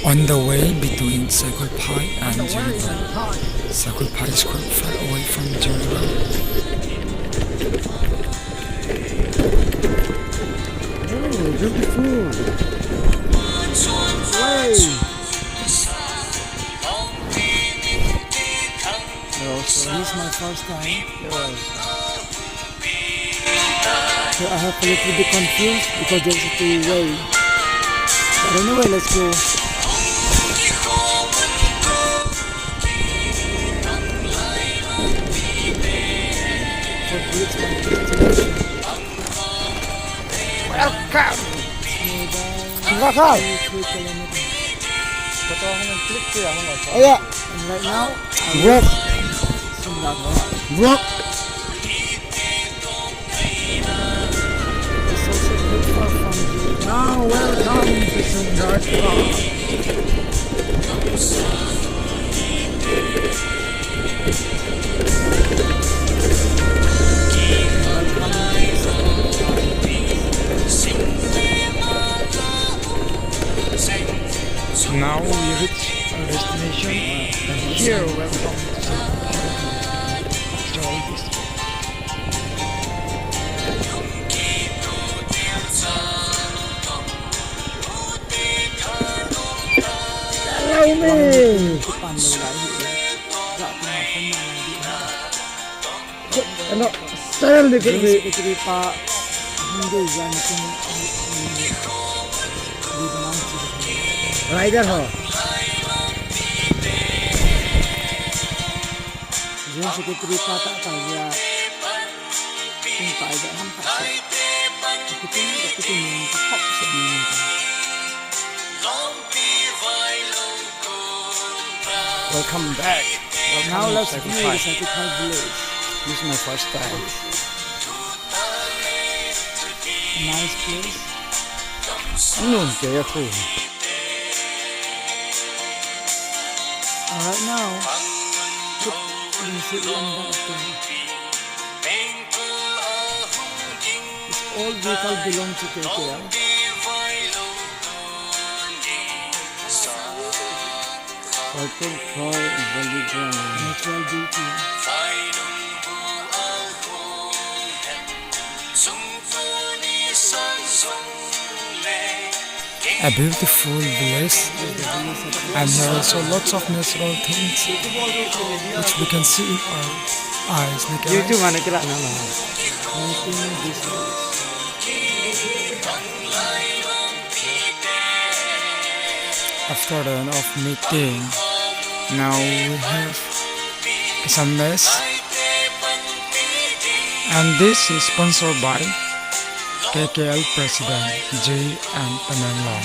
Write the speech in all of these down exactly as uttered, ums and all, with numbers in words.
On the way between Saikolphai and Jiribam. Saikolphai is quite far away from Jiribam. Oh, beautiful. Wow. This is my first time. Yes. So I have a little bit confused because there's a two-way. But anyway, let's go. For this one, welcome. Welcome. Ayan. And right now, vlog. Vlog. Now, welcome to Sundar Park. Now we reach our destination, and here, welcome to Sundar Park. Hello, me. Ano, style ni ko. James Secretary pa, hindi yan, kung, rider ho. James Secretary pa, ta, ta, ya. Kung ta, ya, ham, ta, sa. Ikutin, ikutin, yung, ta, hop, sa, yung, ta. Welcome back. Welcome. Now let's view the Saikolphai village. This is my first time. Nice place. No, kaya ko. Alright now. It's all vehicle belong to K K L. Natural beauty. A beautiful village, and here also lots of natural things which we can see in our eyes, naked eyes. After the end of meeting, now we have some mess, and this is sponsored by K K L President J M Tamenglong.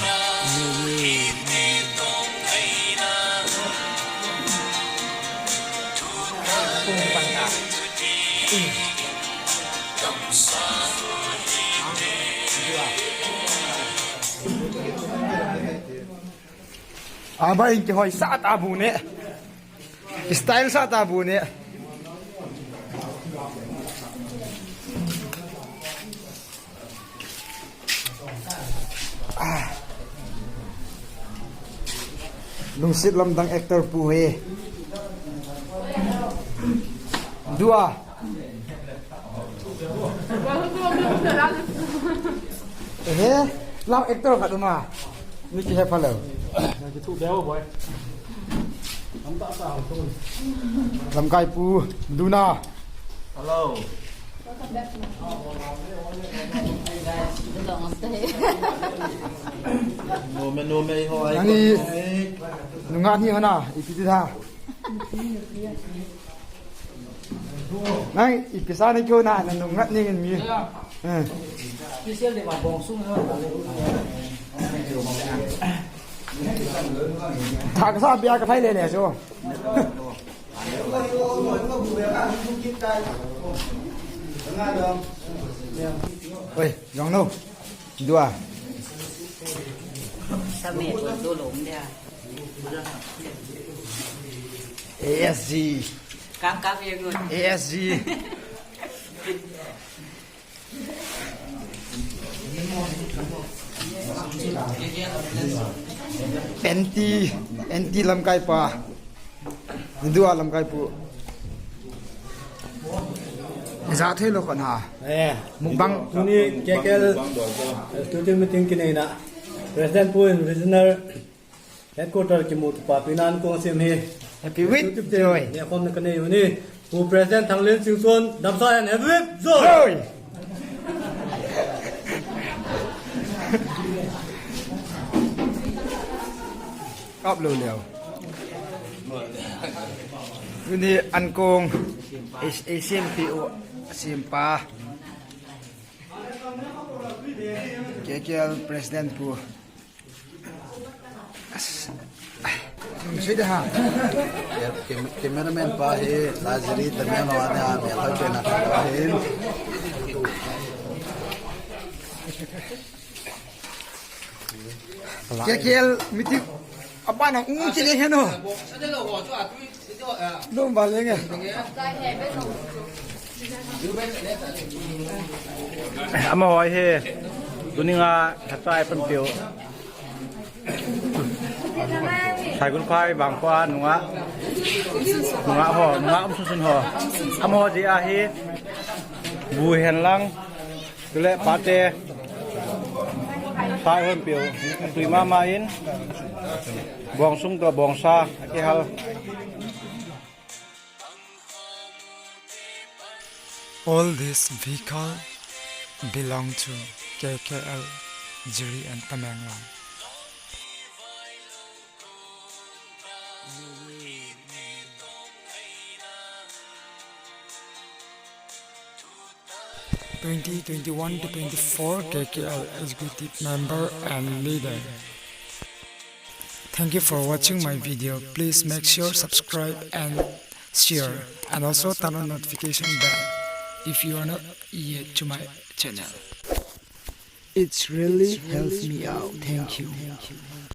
Aba in kihoi sah ta bu ne. Style sah ta bu ne. Ah. Lungset lamdang actor pu hi. Dua. Ehe, lam actor khat um a. Mi kihe pha lou. Lamkai pu, Duna. Hello. Nome, nome, ho, ai, nani, ko, nome. Nunga ni hana, ipi ti tha. Nang, ipi sa ni kyo na, na nunga ni mi. Eh. Tha ka sa bia ka phai le le so. Oi, jong no. Dua. Sa me to, to lom dia. A S G. Kap, kap, ye ngun. A S G. Anti, anti lamkai pa. Hindu a lamkai pu. Za thei lo kon ha. Eh, mukbang. Tuni K K L student meeting kineina. President pu in regional headquarter kimu tu pa pinan kong sim hi. Happy with joy. Ne khom na kanei uni. Pu President Thanglen Singson, damsa and happy with joy. Joy. Kap lo leo. Tuni ankong A C M P O simpa. K K L President pu. Sui de ha. Ke-, ke-, cameraman pa hi, Lazari, Tamiang ho ane, a, me khoi pe na pa hi. K K L meeting. Apa na, um, K K L heno. Dom ba lenge. Amaho hi, tuninga, khatai pan piu. Saigun phai bang pa nunga. Nunga ho, nunga um sun sun ho. Amaho ji ahi. Bu hen lang. Tule pate. Sai hon piu. Tui mama in. Bong sung to bong sa. Aki hal. All this vehicle belong to K K L, Jiri and Tamenglong. Twenty twenty-one to twenty-four K K L executive member and leader. Thank you for watching my video. Please make sure subscribe and share, and also turn on notification bell if you are not yet to my channel. It's really helped me out. Thank you.